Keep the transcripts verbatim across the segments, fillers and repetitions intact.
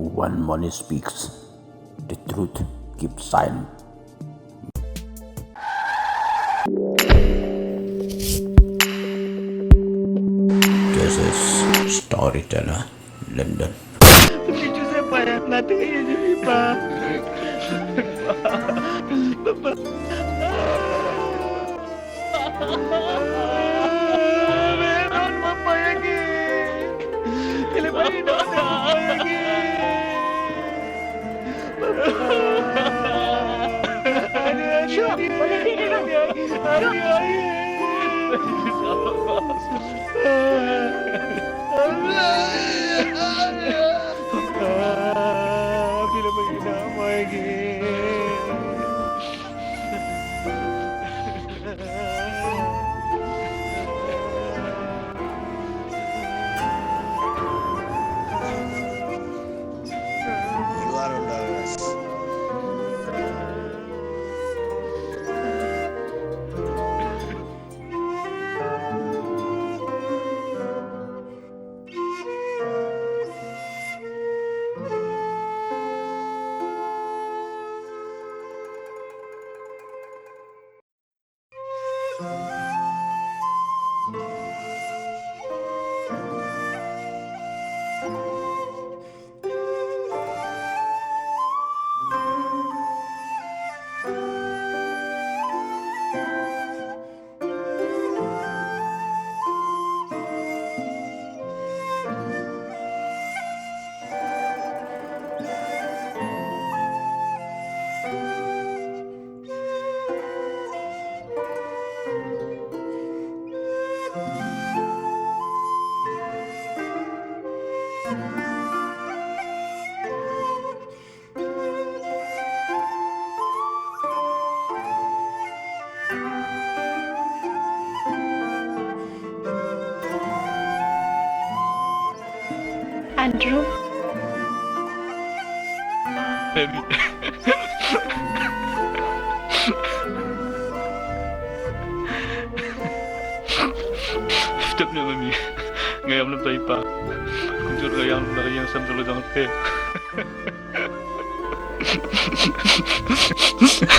One Moni speaks. The truth keeps silent. This is Storyteller London. You are under arrest. Andrew. Baby. Stop na, mami. Nga ïam lem tai pa. Kumjuh nga ïam, nga ïam sam solo jong te.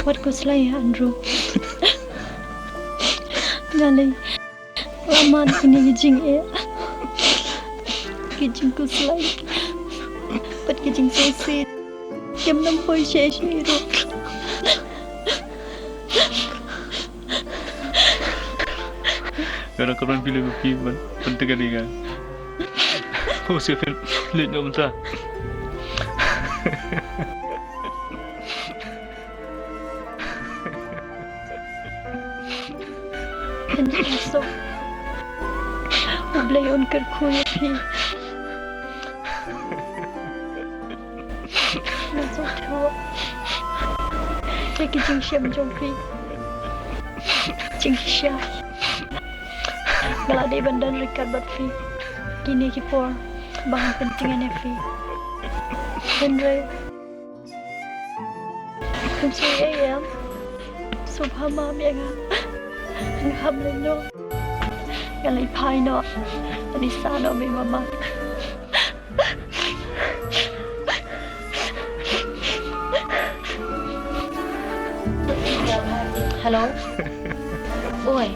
Wat khuslai ïa Andrew. Nga lei. Lamar kine ki jingeh, ki jingkhuslai bad ki jingsngewsih kim nang poi shisha ruh. Nga dang kyrmen phi lei ma phi ban, ban tynga ïa nga. Ho se phin leit noh mynta. Phin suk. U Blei un kyrkhu ïa phi. Nga sngewthuh ïa ki jingshem jong phi. Jingshisha. Nga la dei ban don ryngkat bad phi kine ki por ba ngan pyntngen ïa phi. Hynrei Khublei ïa nga. Sngewbha map ïa nga. Nga hap leit noh. Nga leit phai noh. Nga leit sah noh bad mama. Hello. Oi.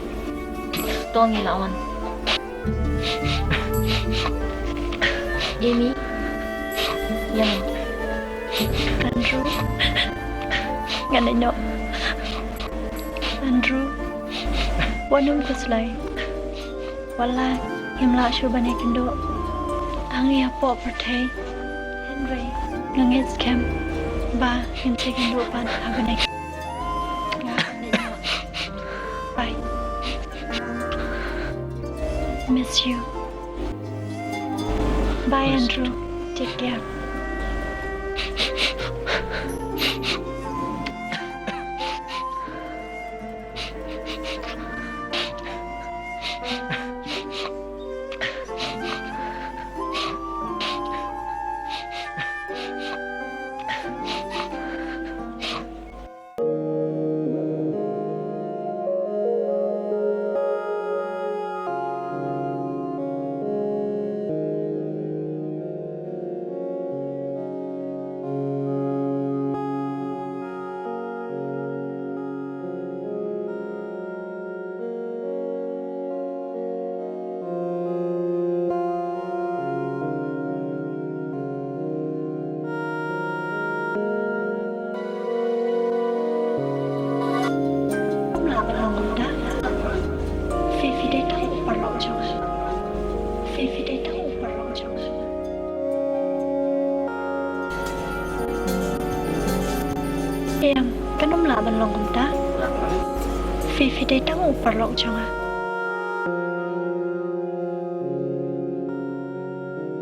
To ngi la wan. Amy. Ïa ma. Andrew. Ngan ïa noh. Andrew. Wat nym khuslai. Wat la ngim lah shuh ban ïakynduh hangne hapoh pyrthei. Hynrei nga ngeit skhem ba ngin sa ïakynduh pat ha bneng. Bye. Miss you. Bye, Andrew. Take care. Em, kan ym lah ban long kumta. Phi, phi dei tang u paralok jong nga.